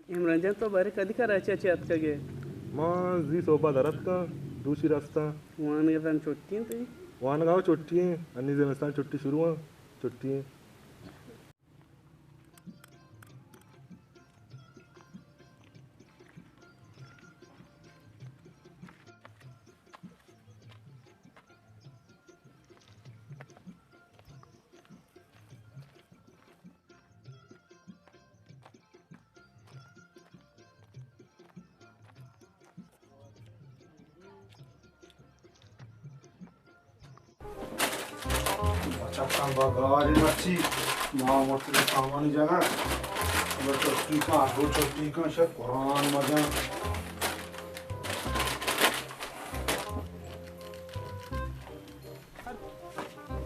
عمران جان، تو بارے کدی کراچی ءَ چہ اتکگ ئے؟ ما زی سہب ءَ در اتکاں، دوشی رستاں۔ وانگ ءِ تن چھٹی اِنت تئی؟ وانگ ءَ چھٹی اِنت، انی زمستان چھٹی شروع اِنت، چھٹی اِنت۔ بچکاں بگاری مرچی، ما مرچی سامانی جگہ، اگر چھٹی کن، ہر روز چھٹی کن، شاید قرآن مجن۔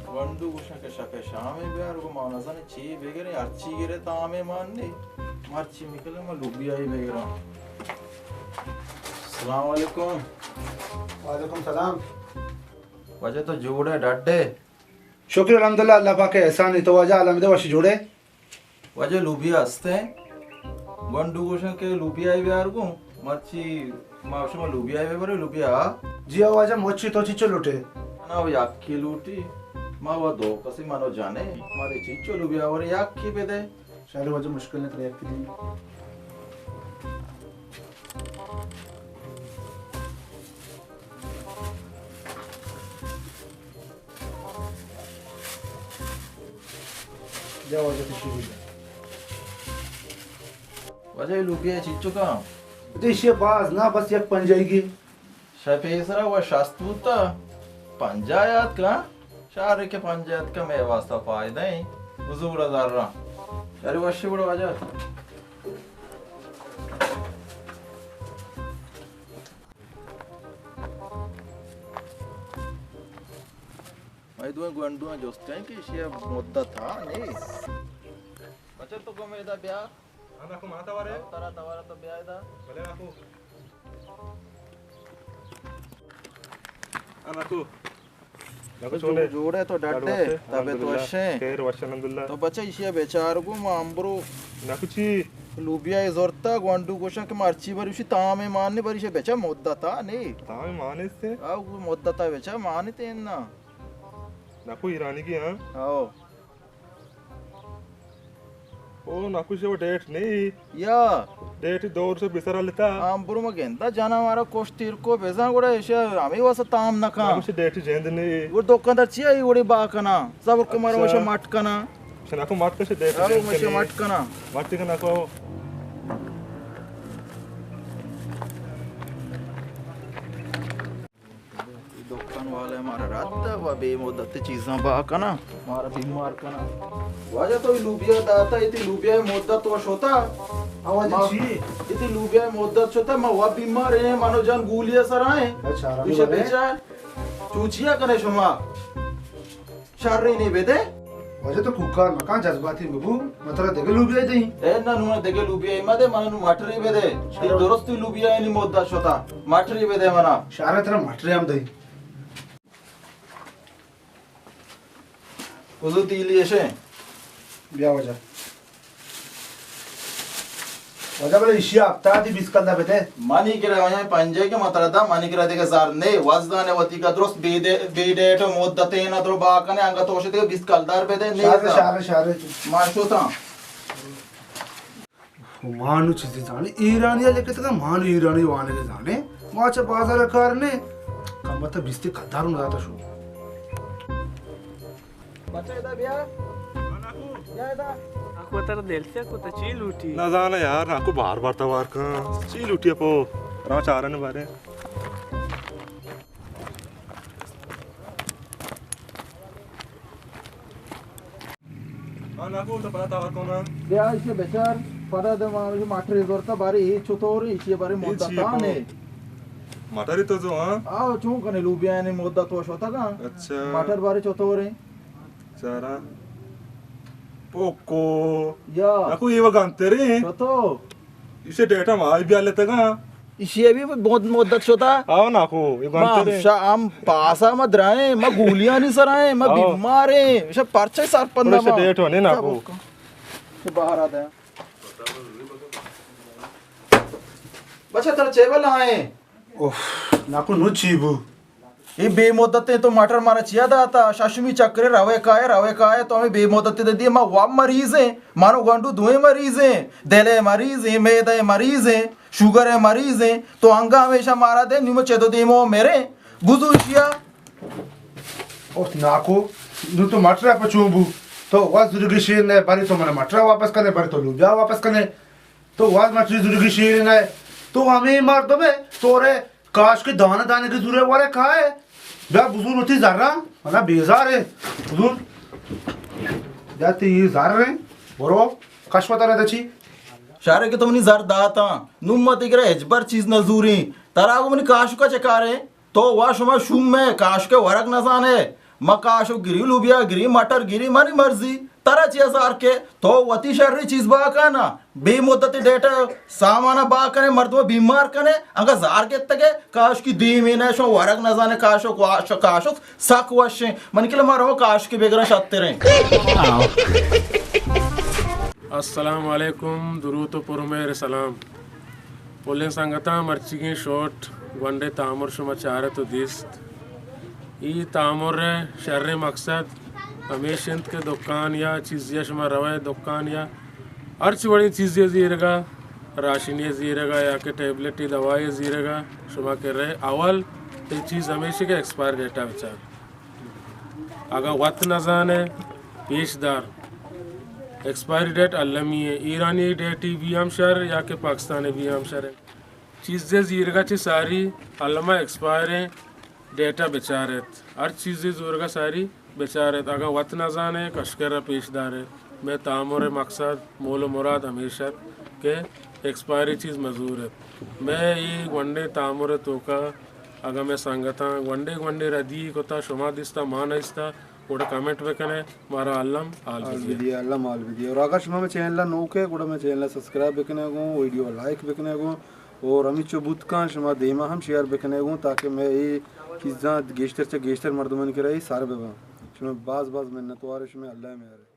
گونڈو گوشاں کہ شپ ءَ شام ءَ بیار، گوں ما نزانیں چی بگریں، ہرچی گرے تامے مان نے۔ مرچی مکلے ما لوبیائی بگراں۔ السلام علیکم۔ وعلیکم سلام۔ واجہ تو جوڑ ئے، ڈڈ ئے؟ شکر الحمدللہ، اللہ پاک ءِ احسان اِنت۔ تو واجہ الحمد وش جوڑ ئے؟ واجہ لوبیا است ایں؟ گونڈو گوشاں کہ لوبیا ءَ بیار گوں، مرچی ما شما لوبیا ءَ ببریں، لوبیا۔ جی ہاں واجہ، مچی تو چیچو لوٹے؟ نا، وہ یکی لوٹی، ما وہ دو کسی منو جانے، مارے چیچو لوبیا ورے یکی بدے۔ شارے واجہ مشکل نہ کرے، یکی دی۔ یا واجہ تشریف۔ واجہ اے لوبیا چیچو کاں؟ دیشی باز نا، بس یک پنجائی گی۔ شہ پیسرا و شست بوتا، پنجاہ یات کاں؟ شارے کہ پنجاہ یات کاں مئے واسطہ فائدہ ایں۔ حضور زراں۔ شارے وشی بڑو واجہ۔ مئے دوئیں گونڈواں جست کن کہ ایشی ءَ مدت ہا نے۔ بچہ تو گم ادا بیا۔ ہاں، ناکو، ماں توارے؟ ترا توارا تو بیا ادا۔ بلے ناکو۔ ہاں، ناکو۔ ناکو تو چونے؟ جوڑ ئے، تو ڈڈ ئے، طبیعت وش ایں؟ خیر وش، الحمدللہ۔ تو بچہ ایشی ءَ بچار گوں، ما امبرو ناکو چی؟ لوبیا ءَ زرتا، گونڈو گوشاں کہ مرچی بری، اشی تامے مان نے، بری ایشی ءَ بچار مدت ہا نے۔ تامے مان استے؟ آ، مدت ہا بچار مان تے نا۔ ناکو ایرانی کی، ہاں؟ آؤ۔ او ناکو، ایشی ءَ ڈیٹ نی۔ یا۔ ڈیٹ دو روچ پیسر لتا۔ ہاں، برو ما گندا جانا مارا کشت تیر کو بزاں گڑا ایشی ءَ ہمے واسطہ تام نہ کاں۔ ناکو، ایشی ڈیٹ جند نی۔ گڑا دکاندار چی آئی وڑی با کنا؟ صبر کو مارا اچھا۔ مشا مٹ کنا۔ اچھا ناکو، مٹ کشے ڈیٹ جند مشا کنی۔ مٹ کنا۔ مٹ کنا ناکو۔ دکان والے مارا رد و بے مدت چیزاں با کنا، مارا بیمار کنا۔ واجہ تو لوبیا داتا، اتی لوبیا مدت و شتا۔ آ واجہ ما چی؟ اتی لوبیا مدت شتا، ما و بیمار ایں، منو جان گولی سر آئیں۔ اچھا، پیشے بچار۔ چوچیا کنے شما؟ شر نی بدے۔ واجہ تو کوکار مکان، جذباتی مبو، من ترا دگہ لوبیا دیں۔ اے نہ، نوں دگہ لوبیا مدے، من نوں مٹری بدے۔ شر۔ درستی لوبیا نی مدت شتا۔ مٹری بدے منا۔ شر، ترا مٹری ہم دیں۔ کزو تیلی ایشے۔ بیا واجہ۔ واجہ بلے ایشی ہفتادی بیست کلدار بدے۔ منی کرا آیا پنجاہ کہ مطلب دا، منی کرا دگہ زر نے، وزدان وتی کا درست بے دے، بے ڈیٹ و مدت ایں، نہ درو با کنے، انگا تو شتے بیست کلدار بدے، نے شارے، دا۔ شارے، شارے۔ ما شوتاں۔ ما نوں چیزے زانے، ایرانی لکھتگا، ما نوں ایرانی وانگ زانے، ما چہ بازار کار نے، کم تا بیست کلدار نہ داتا شو۔ بچہ ادا بیا۔ بیا ادا۔ ناکو ترا دل سے کو تا چی لوٹی؟ نہ زانا یار، ناکو بار بار توار کن۔ چی لوٹی اپو؟ را چارن بارے۔ ہاں ناکو، تو پدا توار کن۔ بیا ایشی بچار، پدا دے ما مٹری زورتا بارے، اے چطور ایشی بارے مدت آنے۔ مٹری تو جو، ہاں؟ آو، چون کنے لوبیا نے مدت و شوتا کا؟ اچھا۔ مٹر بارے چطور ہے؟ چارا۔ پوکو۔ یا۔ ناکو، یہ وگان تیرے۔ تو تو۔ اسے ڈیٹا ما بھی لے تگا۔ ایشی بھی بہت مدت شتا۔ آو ناکو، یہ ما گانتر ہے۔ ہم شا-، ہم پاسا ما درائیں، ما گولیاں نہیں سرائیں، ما آو۔ بیمار ہیں۔ شا پرچے سرپند ما۔ ڈیٹ ہونے ناکو۔ باہر آتا ہے۔ بچہ ترا چے بلا ایں؟ اوف، ناکو نو چی بو؟ اے بے مدتیں تو مٹر مارا چیا داتا؟ ششمی چکرے روے کائے، روے کائے، تو ہمیں بے مدتے دے دیے، ما واب مریض ایں، مانو گونڈو دوئیں مریض ایں، دل ءِ مریض ایں، معدہ ءِ مریض ایں، شوگر ءِ مریض ایں، تو انگا ہمیشہ مارا دے، نوں ما چدو دیمو مریں، بزو اشیا۔ اوف ناکو، نو تو مٹر پہ چون بو؟ تو واز زورگی شیر نہ، بری تو من مٹر واپس کنے، بری تو لوبیا واپس کنے۔ تو واز مچی زورگی شیر نہ، تو ہمیں مردم ہے، تو رے کاش کے دانے دانے کے زورے والے کھائے۔ بیا بزور ہوتی زرا، منا بیزار ہے۔ بزور، بیا تی زر ہے، برو، کش پتہ نہ دچی۔ شارے کہ تو منی زر داتا، نوں ما تئی کرا ہچبر چیز نہ زوریں۔ ترا گو منی کاشکا چے کارے؟ تو وا شما شوم مئے کاشک ورگ نزانے۔ ما کاشک گری، لوبیا گری، مٹر گری، منی مرضی۔ ترا چیا زار کے؟ تو وتی شری چیز با کنا۔ بے مدت ڈیٹا سامان با کنے، مردم بیمار کنے۔ انگا زار گتگے، کاشکی دیمے نہ، شما ورگ نزانے، کاشک، واش-، کاشک سک وشیں۔ من کل ما رو کاشک بگرا شتریں۔ السلام علیکم، دروت و پر مہر سلام۔ پلیں سنگتاں، مرچیگیں شارٹ گونڈیں تامر شما چارت و دیست۔ ای تامر ءِ شریں مقصد ہمیش انت کہ دکان یا چیزے ءَ شما روئے، دکان یا ہرچ وڑیں چیزے زیرگا، راشنے زیرگا یا کہ ٹیبلٹے دوائے زیرگا شما کہ رئے، اول تئی چیز ہمیش کہ ایکسپائر ڈیٹا بچار۔ اگاں وت نہ زانئے، پیش دار۔ ایکسپائری ڈیٹ المی ایں۔ ایرانی ڈیٹی بی ہم شر یا کہ پاکستانی بی ہم شر ایں۔ چیزے زیرگا چہ ساری الما ایکسپائریں ڈیٹا بچار ایت۔ ہر چیزے زورگا ساری بچار ایت۔ اگاں وت نہ زانئے، کشکر ءَ پیش دار ایت۔ مئے تامر ءِ مقصد، مول و مراد ہمیش ات کہ ایکسپائری چیز مزور ایت۔ مئے اے گونڈیں تامر ءِ توکا اگاں مئے سنگتاں گونڈے گونڈے ردی کتا، شما دیستا، ما نہ دیستا، گڑا کمنٹ بکنئے، مارا الم حال حال بدیئے۔ بدیئے، الم حال بدیئے۔ اور اگر شما مئے چینل ءَ نوک ئے، گڑا مئے چینل ءَ سبسکرائب بکنئے گوں، ویڈیو ءَ لائک بکنئے گوں، اور ہمینچو بوت کن شما دیما ہم شیئر بکنئے گوں، تاکہ مئے اے چیزاں گیشتر چہ گیشتر مردمانی کرا اے سر بباں۔ شما باز باز منتوار، شما اللہ ءِ مہر۔